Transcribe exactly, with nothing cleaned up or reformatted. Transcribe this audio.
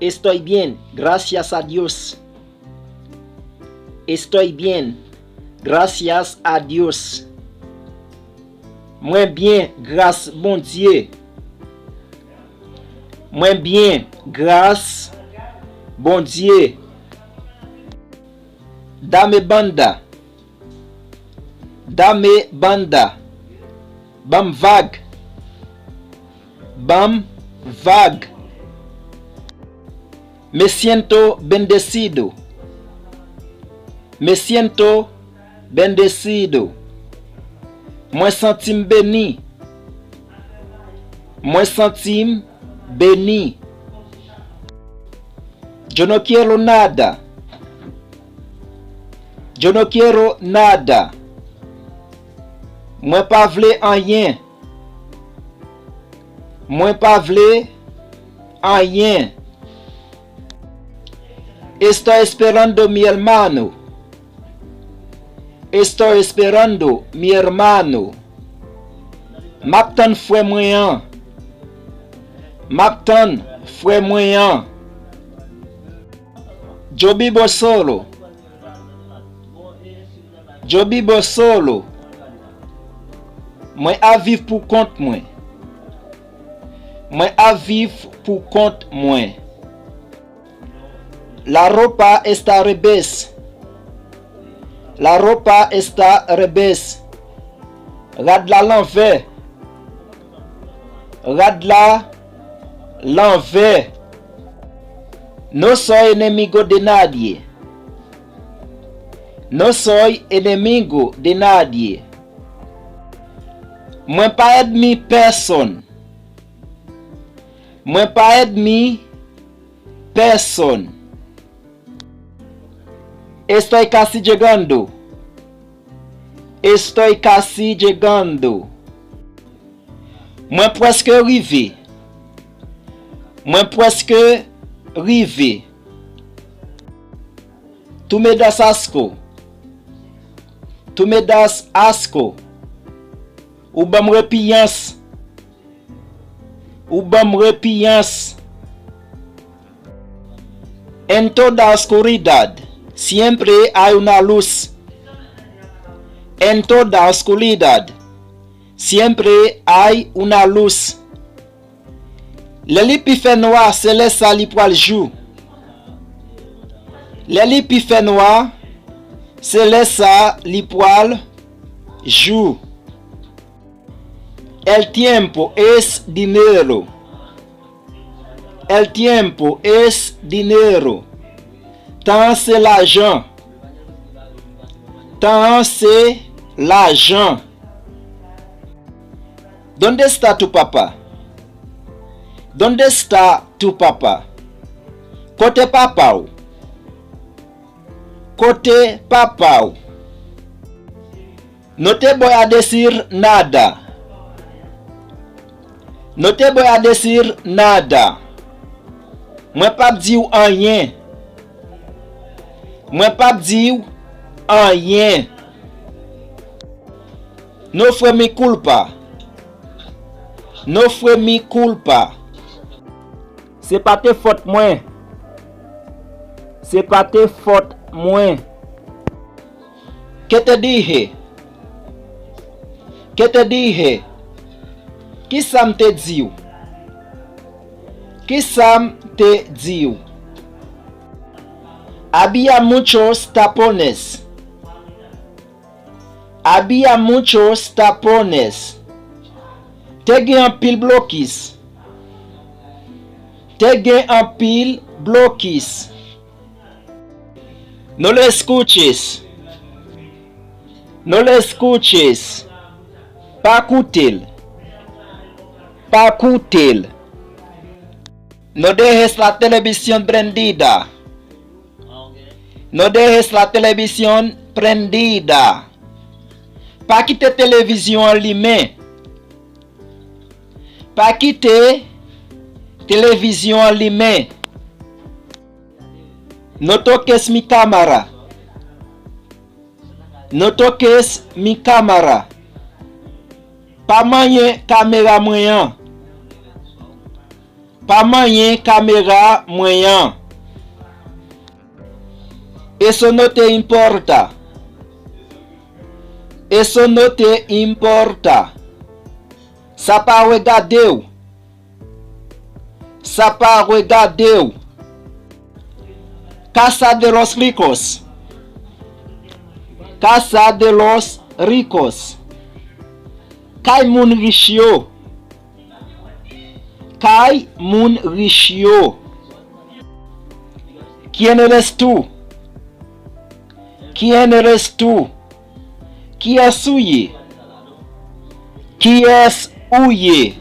Estoy bien, gracias a Dios. Estoy bien, gracias a Dios. Mwen byen, gras Bondye. Mwen byen, gras Bondye. Dame banda. Dame banda. Ban m vag. Ban m vag. Me siento bendecido. Me siento bendecido. Mwen santi m beni. Mwen santi m beni. Yo no quiero nada. Yo no quiero nada. Mwen pa vle anyen. Mwen pa vle anyen. Estoy esperando mi hermano. Estoy esperando mi hermano. M ap tann frè mwen an. M ap tann frè mwen an. Yo vivo solo. Yo vivo solo. Mwen ap viv pou kont mwen. Mwen ap viv pou kont mwen. La ropa está al revés. La ropa está al revés. Rad la lanvè. Rad la lanvè. No soy enemigo de nadie. No soy enemigo de nadie. Mwen pa ènmi pèsonn. Mwen pa ènmi pèsonn. Estoy casi llegando. Estoy casi llegando. Mwen prèske rive. Mwen prèske rive. Tú me das asco. Tú me das asco. Ou ban m repiyans. Ou ban m repiyans. En toda oscuridad, siempre hay una luz. En toda oscuridad, siempre hay una luz. Lè li pi fè nwa, se lè sa li pral jou. Lè li pi fè nwa, se lè sa li pral jou. El tiempo es dinero. El tiempo es dinero. Tan an se lajan. Tan an se lajan. ¿Dónde está tu papá? ¿Dónde está tu papá? Kote papa w? Kote papa w? No te voy a decir nada. No te voy a decir nada. Mwen p ap di w anyen. Mwen p ap di w anyen. No fue mi culpa. No fue mi culpa. Se pa te fòt mwen. Se pa te fòt mwen. ¿Qué te dije? ¿Qué te dije? Kisa m te di w? Kisa m te di w? Había muchos tapones. Había muchos tapones. Te gen anpil blokis. Te gen anpil blokis. No le escuches. No le escuches. Pa koute l. Pa koute l. No dejes la televisión prendida. No dejes la televisión prendida. Pa kite televizyon an limen. Pa kite televizyon an limen. No toques mi cámara. No toques mi cámara. Pa manyen kamera mwen an. Pa manyen kamera mwen an. Eso no te importa. Eso no te importa. Sa pa regade w. Sa pa regade w. Casa de los ricos. Casa de los ricos. Kay moun rich yo. Kay moun rich yo. ¿Quién eres tú? ¿Quién eres tú? Kiyès ou ye? Kiyès ou ye?